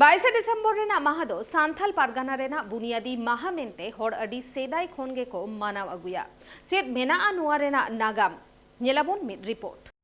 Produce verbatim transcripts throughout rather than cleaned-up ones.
ᱵᱟᱭᱤᱥᱮ ᱰᱤᱥᱮᱢᱵᱚᱨ ᱨᱮᱱᱟᱜ ᱢᱟᱦᱟ ᱫᱚ ᱥᱟᱱᱛᱷᱟᱞ ᱯᱟᱨᱜᱟᱱᱟ ᱨᱮᱱᱟᱜ ᱵᱩᱱᱤᱭᱟᱹᱫᱤ ᱢᱟᱦᱟ ᱢᱮᱱᱛᱮ ᱦᱚᱲ ᱟᱹᱰᱤ ᱥᱮᱫᱟᱭ ᱠᱷᱚᱱ ᱜᱮᱠᱚ ᱢᱟᱱᱟᱣ ᱟᱹᱜᱩᱭᱟ᱾ ᱪᱮᱫ ᱢᱮᱱᱟᱜᱼᱟ ᱱᱚᱣᱟ ᱨᱮᱱᱟᱜ ᱱᱟᱜᱟᱢ? ᱧᱮᱞᱟᱵᱚᱱ ᱢᱤᱫ ᱨᱤᱯᱳᱨᱴ᱾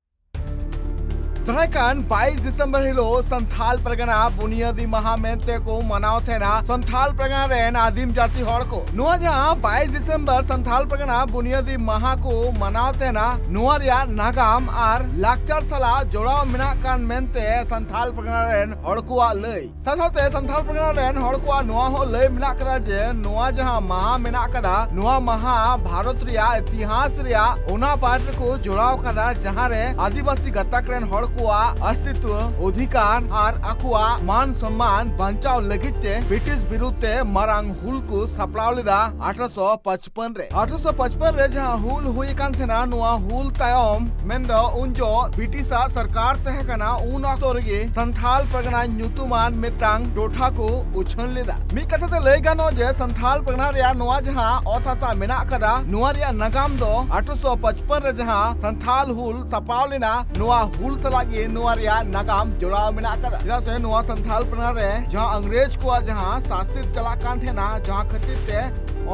ᱫᱟᱨᱟᱭ ᱠᱟᱱ ᱵᱟᱭᱤᱥ ᱰᱤᱥᱮᱢᱵᱚᱨ ᱦᱤᱞᱳᱜ ᱥᱟᱱᱛᱷᱟᱞ ᱯᱟᱨᱜᱟᱱᱟ ᱵᱩᱱᱤᱭᱟᱹᱫᱤ ᱢᱟᱦᱟ ᱢᱮᱱᱛᱮ ᱠᱚ ᱢᱟᱱᱟᱣ ᱛᱟᱦᱮᱱᱟ ᱥᱟᱱᱛᱷᱟᱞ ᱯᱟᱨᱜᱟᱱᱟ ᱨᱮᱱ ᱟᱹᱫᱤᱢ ᱡᱟᱹᱛᱤ ᱦᱚᱲ ᱠᱚ᱾ ᱱᱚᱣᱟ ᱡᱟᱦᱟᱸ ᱵᱟᱭᱤᱥ ᱰᱤᱥᱮᱢᱵᱚᱨ ᱥᱟᱱᱛᱷᱟᱞ ᱯᱟᱨᱜᱟᱱᱟ ᱵᱩᱱᱤᱭᱟᱹᱫᱤ ᱢᱟᱦᱟ ᱠᱚ ᱢᱟᱱᱟᱣ ᱛᱟᱦᱮᱱᱟ, ᱱᱚᱣᱟ ᱨᱮᱭᱟᱜ ᱱᱟᱜᱟᱢ ᱟᱨ ᱞᱟᱠᱪᱟᱨ ᱥᱟᱞᱟᱜ ᱡᱚᱲᱟᱣ ᱢᱮᱱᱟᱜ ᱠᱟᱱ ᱢᱮᱱᱛᱮ ᱥᱟᱱᱛᱷᱟᱞ ᱯᱟᱨᱜᱟᱱᱟ ᱨᱮᱱ ᱦᱚᱲ ᱠᱚᱣᱟᱜ ᱞᱟᱹᱭ᱾ ᱥᱟᱶ ᱥᱟᱶᱛᱮ ᱥᱟᱱᱛᱷᱟᱞ ᱯᱟᱨᱜᱟᱱᱟ ᱨᱮᱱ ᱦᱚᱲ ᱠᱚᱣᱟᱜ ᱱᱚᱣᱟ ᱦᱚᱸ ᱞᱟᱹᱭ ᱢᱮᱱᱟᱜ ᱠᱟᱫᱟ ᱡᱮ ᱱᱚᱣᱟ ᱡᱟᱦᱟᱸ ᱢᱟᱦᱟ ᱢᱮᱱᱟᱜ ᱠᱟᱫᱟ, ᱱᱚᱣᱟ ᱢᱟᱦᱟ ᱵᱷᱟᱨᱚᱛ ᱨᱮᱭᱟᱜ ᱤᱛᱤᱦᱟᱥ ᱨᱮᱭᱟᱜ ᱚᱱᱟ part ᱨᱮᱠᱚ ᱡᱚᱲᱟᱣ ᱠᱟᱫᱟ, ᱡᱟᱦᱟᱸ ᱨᱮ ᱟᱹᱫᱤᱵᱟᱹᱥᱤ ᱜᱟᱛᱟᱠ ᱨᱮᱱ ᱦᱚᱲ ᱠᱚᱣᱟᱜ ᱚᱥᱛᱤᱛᱣᱚ, ᱚᱫᱷᱤᱠᱟᱨ ᱟᱨ ᱟᱠᱚᱣᱟᱜ ᱢᱟᱱ ᱥᱚᱢᱢᱟᱱ ᱵᱟᱧᱪᱟᱣ ᱞᱟᱹᱜᱤᱫ ᱛᱮ ᱵᱨᱤᱴᱤᱥ ᱵᱤᱨᱩᱫᱷ ᱛᱮ ᱢᱟᱨᱟᱝ ᱦᱩᱞ ᱠᱚ ᱥᱟᱯᱲᱟᱣ ᱞᱮᱫᱟ ᱟᱴᱷᱨᱚᱥᱚ ᱯᱟᱸᱪᱯᱚᱱ ᱨᱮ᱾ ᱟᱴᱷᱨᱚᱥᱚ ᱯᱟᱸᱪᱯᱚᱱ ᱨᱮ ᱡᱟᱦᱟᱸ ᱦᱩᱞ ᱦᱩᱭ ᱟᱠᱟᱱ ᱛᱟᱦᱮᱱᱟ, ᱱᱚᱣᱟ ᱦᱩᱞ ᱛᱟᱭᱚᱢ, ᱢᱮᱱᱫᱚ ᱩᱱ ᱡᱚᱦᱚᱜ ᱵᱨᱤᱴᱤᱥᱟᱜ ᱥᱚᱨᱠᱟᱨ ᱛᱟᱦᱮᱸ ᱠᱟᱱᱟ, ᱩᱱ ᱚᱠᱛᱚ ᱨᱮᱜᱮ ᱥᱟᱱᱛᱷᱟᱞ ᱯᱟᱨᱜᱟᱱᱟ ᱧᱩᱛᱩᱢᱟᱱ ᱢᱤᱫᱴᱟᱝ ᱴᱚᱴᱷᱟ ᱠᱚ ᱩᱪᱷᱟᱹᱱ ᱞᱮᱫᱟ᱾ ᱢᱤᱫ ᱠᱟᱛᱷᱟ ᱛᱮ ᱞᱟᱹᱭ ᱜᱟᱱᱚᱜ ᱡᱮ ᱥᱟᱱᱛᱷᱟᱞ ᱯᱟᱨᱜᱟᱱᱟ ᱨᱮᱭᱟᱜ ᱱᱚᱣᱟ ᱡᱟᱦᱟᱸ ᱚᱛ ᱦᱟᱥᱟ ᱢᱮᱱᱟᱜ ᱟᱠᱟᱫᱟ, ᱱᱚᱣᱟ ᱨᱮᱭᱟᱜ ᱱᱟᱜᱟᱢ ᱫᱚ ᱟᱴᱷᱨᱚᱥᱚ ᱯᱟᱸᱪᱯᱚᱱ ᱨᱮ ᱡᱟᱦᱟᱸ ᱥᱟᱱᱛᱷᱟᱞ ᱦᱩᱞ ᱥᱟᱯᱲᱟᱣ ᱞᱮᱱᱟ, ᱱᱚᱣᱟ ᱦᱩᱞ ᱥᱟᱞᱟᱜ ᱜᱮ ᱱᱚᱣᱟ ᱨᱮᱭᱟᱜ ᱱᱟᱜᱟᱢ ᱡᱚᱲᱟᱣ ᱢᱮᱱᱟᱜ ᱟᱠᱟᱫᱟ᱾ ᱪᱮᱫᱟᱜ ᱥᱮ ᱱᱚᱣᱟ ᱥᱟᱱᱛᱷᱟᱞ ᱯᱟᱨᱜᱟᱱᱟ ᱨᱮ ᱡᱟᱦᱟᱸ ᱤᱝᱨᱮᱡᱽ ᱠᱚᱣᱟᱜ ᱡᱟᱦᱟᱸ ᱥᱟᱥᱮᱛ ᱪᱟᱞᱟᱜ ᱠᱟᱱ ᱛᱟᱦᱮᱱᱟ, ᱡᱟᱦᱟᱸ ᱠᱷᱟᱹᱛᱤᱨ ᱛᱮ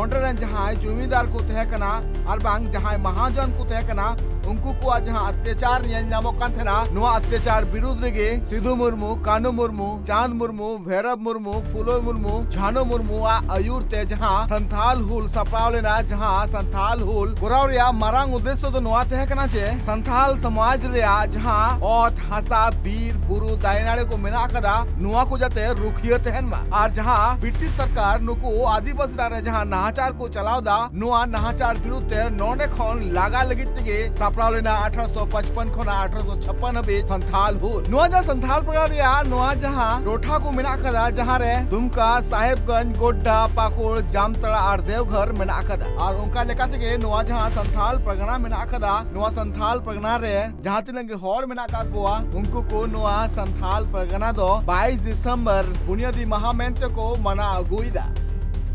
ᱚᱸᱰᱮ ᱨᱮᱱ ᱡᱟᱦᱟᱸᱭ ᱡᱚᱢᱤᱫᱟᱨ ᱠᱚ ᱛᱟᱦᱮᱸ ᱠᱟᱱᱟ ᱟᱨ ᱵᱟᱝ ᱡᱟᱦᱟᱸᱭ ᱢᱟᱦᱟᱡᱚᱱ ᱠᱚ ᱛᱟᱦᱮᱸ ᱠᱟᱱᱟ, ᱩᱱᱠᱩ ᱠᱚᱣᱟᱜ ᱡᱟᱦᱟᱸ ᱚᱛᱛᱟᱪᱟᱨ ᱧᱮᱞ ᱧᱟᱢᱚᱜ ᱠᱟᱱ ᱛᱟᱦᱮᱱᱟ, ᱱᱚᱣᱟ ᱚᱛᱛᱟᱪᱟᱨ ᱵᱤᱨᱩᱫᱷ ᱨᱮᱜᱮ ᱥᱤᱫᱷᱩ ᱢᱩᱨᱢᱩ, ᱠᱟᱹᱱᱩ ᱢᱩᱨᱢᱩ, ᱪᱟᱸᱫᱽ ᱢᱩᱨᱢᱩ, ᱵᱷᱮᱨᱚᱵ ᱢᱩᱨᱢᱩ, ᱯᱷᱩᱞᱳ ᱢᱩᱨᱢᱩ, ᱡᱷᱟᱱᱚ ᱢᱩᱨᱢᱩᱣᱟᱜ ᱟᱹᱭᱩᱨ ᱛᱮ ᱡᱟᱦᱟᱸ ᱥᱟᱱᱛᱷᱟᱞ ᱦᱩᱞ ᱥᱟᱯᱲᱟᱣ ᱞᱮᱱᱟ, ᱡᱟᱦᱟᱸ ᱥᱟᱱᱛᱷᱟᱞ ᱦᱩᱞ ᱠᱚᱨᱟᱣ ᱨᱮᱭᱟᱜ ᱢᱟᱨᱟᱝ ᱩᱫᱽᱫᱮᱥᱥᱚ ᱫᱚ ᱱᱚᱣᱟ ᱛᱟᱦᱮᱸ ᱠᱟᱱᱟ ᱡᱮ ᱥᱟᱱᱛᱷᱟᱞ ᱥᱚᱢᱟᱡᱽ ᱨᱮᱭᱟᱜ ᱡᱟᱦᱟᱸ ᱚᱛ, ᱦᱟᱥᱟ, ᱵᱤᱨ, ᱵᱩᱨᱩ, ᱫᱟᱨᱮ ᱱᱟᱹᱲᱤ ᱠᱚ ᱢᱮᱱᱟᱜ ᱟᱠᱟᱫᱟ, ᱱᱚᱣᱟ ᱠᱚ ᱡᱟᱛᱮ ᱨᱩᱠᱷᱤᱭᱟᱹ ᱛᱟᱦᱮᱱ ᱢᱟ᱾ ᱟᱨ ᱡᱟᱦᱟᱸ ᱵᱨᱤᱴᱤᱥ ᱥᱚᱨᱠᱟᱨ ᱱᱩᱠᱩ ᱟᱹᱫᱤᱵᱟᱹᱥᱤ ᱪᱮᱛᱟᱱ ᱨᱮ ᱡᱟᱦᱟᱸ ᱱᱟᱦᱟᱪᱟᱨ ᱠᱚ ᱪᱟᱞᱟᱣ ᱮᱫᱟ, ᱱᱚᱣᱟ ᱱᱟᱦᱟᱪᱟᱨ ᱵᱤᱨᱩᱫᱷ ᱛᱮ ᱱᱚᱰᱮ ᱠᱷᱚᱱ ᱞᱟᱜᱟ ᱞᱟᱹᱜᱤᱫ ᱛᱮᱜᱮ ᱥᱟᱯᱲᱟᱣ ᱞᱮᱱᱟ ᱟᱴᱷᱨᱚᱥᱚ ᱯᱟᱸᱪᱯᱚᱱ ᱠᱷᱚᱱᱟᱜ ᱟᱴᱷᱨᱚᱥᱚ ᱪᱷᱟᱯᱯᱟᱱ ᱦᱟᱹᱵᱤᱡ ᱥᱟᱱᱛᱷᱟᱞ ᱦᱩᱞ᱾ ᱱᱚᱣᱟ ᱡᱟᱦᱟᱸ ᱥᱟᱱᱛᱷᱟᱞ ᱯᱟᱨᱜᱟᱱᱟ ᱨᱮᱭᱟᱜ ᱱᱚᱣᱟ ᱡᱟᱦᱟᱸ ᱴᱚᱴᱷᱟ ᱠᱚ ᱢᱮᱱᱟᱜ ᱟᱠᱟᱫᱟ, ᱡᱟᱦᱟᱸ ᱨᱮ ᱫᱩᱢᱠᱟ, ᱥᱟᱦᱮᱵᱽᱜᱚᱸᱡᱽ, ᱜᱳᱰᱰᱟ, ᱯᱟᱠᱩᱲ, ᱡᱟᱢᱛᱟᱲᱟ ᱟᱨ ᱫᱮᱣᱜᱷᱚᱨ ᱢᱮᱱᱟᱜ ᱟᱠᱟᱫᱟ᱾ ᱟᱨ ᱚᱱᱠᱟ ᱞᱮᱠᱟ ᱛᱮᱜᱮ ᱱᱚᱣᱟ ᱡᱟᱦᱟᱸ ᱥᱟᱱᱛᱷᱟᱞ ᱯᱟᱨᱜᱟᱱᱟ ᱢᱮᱱᱟᱜ ᱟᱠᱟᱫᱟ, ᱱᱚᱣᱟ ᱥᱟᱱᱛᱷᱟᱞ ᱯᱟᱨᱜᱟᱱᱟ ᱨᱮ ᱡᱟᱦᱟᱸ ᱛᱤᱱᱟᱹᱜ ᱜᱮ ᱦᱚᱲ ᱢᱮᱱᱟᱜ ᱟᱠᱟᱫ ᱠᱚᱣᱟ, ᱩᱱᱠᱩ ᱠᱚ ᱱᱚᱣᱟ ᱥᱟᱱᱛᱷᱟᱞ ᱯᱟᱨᱜᱟᱱᱟ ᱫᱚ ᱵᱟᱭᱤᱥ ᱰᱤᱥᱮᱢᱵᱚᱨ ᱵᱩᱱᱤᱭᱟᱹᱫᱤ ᱢᱟᱦᱟ ᱢᱮᱱᱛᱮ ᱠᱚ ᱢᱟᱱᱟᱣ ᱟᱹᱜᱩᱭᱮᱫᱟ᱾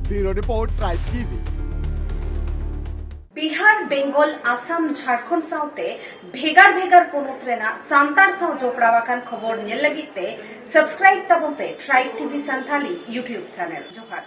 Bureau report, tribe TV. Bihar, Bengal, Assam, Jharkhand ᱥᱟᱶᱛᱮ ᱵᱷᱮᱜᱟᱨ ᱵᱷᱮᱜᱟᱨ ᱯᱚᱱᱚᱛ ᱨᱮᱱᱟᱜ ᱥᱟᱱᱛᱟᱲ ᱥᱟᱶ ᱡᱚᱯᱲᱟᱣ ᱟᱠᱟᱱ ᱠᱷᱚᱵᱚᱨ ᱧᱮᱞ ᱞᱟᱹᱜᱤᱫ ᱛᱮ subscribe ᱛᱟᱵᱚᱱ ᱯᱮ Tribe T V Santali YouTube channel. ᱡᱚᱦᱟᱨ᱾